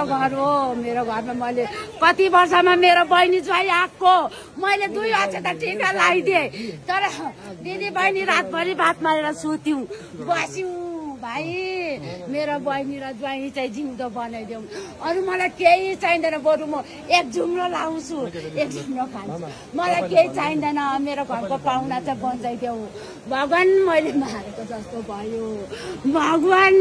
मेरो घर हो। मेरो घरमा मैले कति वर्षमा मेरो बहिनी ज्वाइँ आएको मैले 2 अक्षता टिका लगाइदिएँ। तर दिदी बहिनी रातभरि भात मारेर सुत्यौँ बस्यौँ। भाइ मेरो बहिनी र ज्वाइँ चाहिँ जिउँदो बनाइदेऊ। अरू मलाई केही चाहिँदैन। बरु म एक झुम्रो लाउँछु, एक झुम्रो खान्छु। मलाई केही चाहिँदैन। मेरो घरको पाहुना चाहिँ बचाइदेऊ भगवान। मैले मारेको जस्तो भयो भगवान।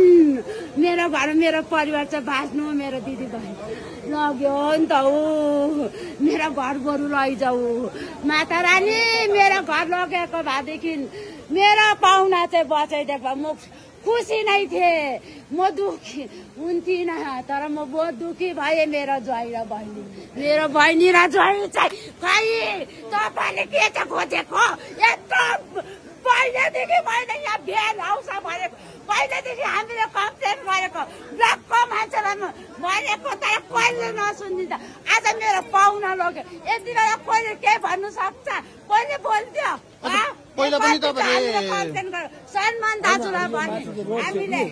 मेरो घर मेरो परिवार चाहिँ बाँच्नु। मेरो दिदी बहिनी लग्यो नि त ऊ। मेरो घर गोरु लैजाऊ माता रानी। मेरो घर लगेको भएदेखि मेरो पाहुना चाहिँ बचाइदिएको म खुसी नै थिएँ। म दुखी हुन्थिनँ तर म बहुत दुखी भएँ। मेरो ज्वाइँ र बहिनी, मेरो बहिनी र ज्वाइँ चाहिँ खै तपाईँले के चाहिँ खोजेको? यत्रो पहिलेदेखि मैले यहाँ भेल आउँछ भनेको, पहिलेदेखि हामीले कम्प्लेन गरेको, ब्लकको मान्छेलाई भनेको तर कहिले नसुनिन्छ। आज मेरो पाहुना लग्यो। यति बेला कोहीले केही भन्नु सक्छ? कोहीले बोल्थ्यो? पहिला पनि तपाईले सलमान दाजुलाई भने हामीले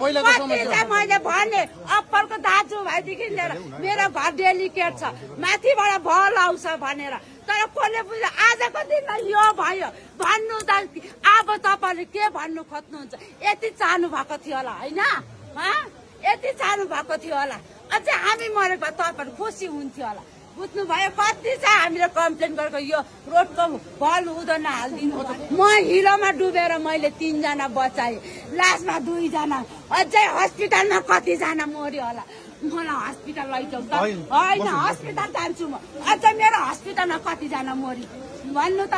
पहिलाको समस्या मैले भने अप्पलको दाजु भाइदेखि लिएर मेरो घर डेलिकेट छ, माथिबाट भल आउँछ भनेर। तर कसले बुझ्यो? आजको दिनमा यो भयो भन्नु त अब तपाईँले के भन्नु खोज्नुहुन्छ? यति चाहनु भएको थियो होला होइन? यति चाहनु भएको थियो होला। अझै हामी मरेको तपाईँहरू खुसी हुन्थ्यो होला। बुझ्नु भयो? कति चाहिँ हामीले कम्प्लेन गरेको यो रोडको भल हुँदो नहालिदिनु। म हिलोमा डुबेर मैले 3 जना बचाएँ, लास्टमा 2 जना। अझै हस्पिटलमा कतिजना मर्यो होला। मलाई हस्पिटल लैजाऊ त? होइन हस्पिटल जान्छु म। अझै मेरो हस्पिटलमा कतिजना मर्यो भन्नु त?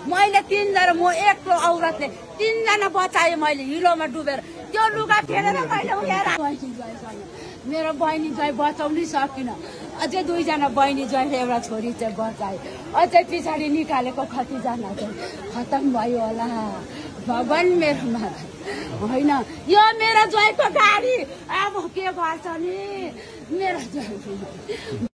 मैले 3 जना, म एक्लो औरतले 3 जना बचाएँ मैले हिलोमा डुबेर। त्यो लुगा फेरेर मैले उयाएर मेरो बहिनी ज्वाइँ बचाउनै सकिनँ। अझै 2 जना बहिनी ज्वाइँ एउटा छोरी चाहिँ बचाए। अझै पछाडि निकालेको कतिजना चाहिँ खतम भयो होला भगवान। मेरोमा होइन यो मेरो ज्वाइँको गाडी अब के गर्छ नि? मेरो ज्वाइँ